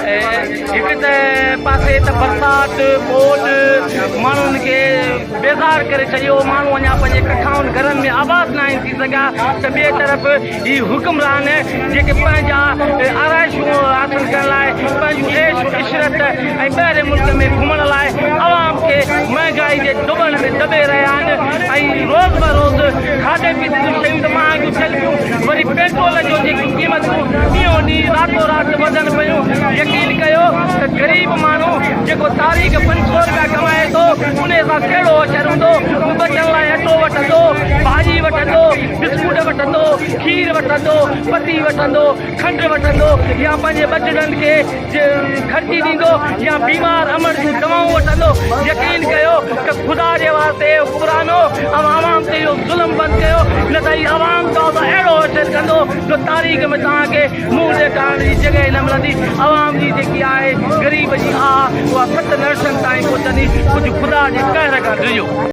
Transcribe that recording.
هڪ ته پاسي ته برسات ٻوڏ ماڻهن کي بيزار ڪري ڇڏيو، ماڻهو اڃا پنهنجي ڪٺائن گهرن ۾ آباد ناهن ٿي سگهيا ته ٻئي طرف هي حڪمران جيڪي پنهنجا آرائشون حاصل ڪرڻ لاء پنهنجون عيش عشرت ۽ ٻاهرين ملڪ ۾ گهمڻ لاء عوام کي مهانگائي جي ڌٻڻ ۾ دٻي رهيا آهن ۽ روز بروز کاڌي پيتي جون شيون ته مهانگيون ٿين پيون وري پيٽرول جون جيڪيون قيمتون ڏينهون ڏينهن راتو رات وڌن پيون. يقين ڪيو ته غريب ماڻهو جيڪو تاريخ 500 رپيا ڪمائي ٿو انهي سان ڪهڙو حشر هوندو. هو ٻچن لاء اٽو وٺندو، ڀاڄي وٺندو، بسڪوٽ وٺندو، کير وٺندو، پتي وٺندو، کنڊ وٺندو يا پنهنجي ٻچڙن کي خرچي ڏيندو يا بيمار امڙ جون دوائون وٺندو. يقين ڪيو ته خدا جي واسطي اي حڪمرانو اوهان عوام تي اهو ظلم بند ڪيو نه ته هي عوام توهان سان اهڙو حشر ڪندو جو تاريخ ۾ توهان کي منهن ڏيکارڻ جي جڳهه ئي نه ملندي. عوام جي جيڪي آهي غريب جي آه اها ست نرسن تائين پهچندي. ڪجهه خدا جي قهر کان ڊڄو.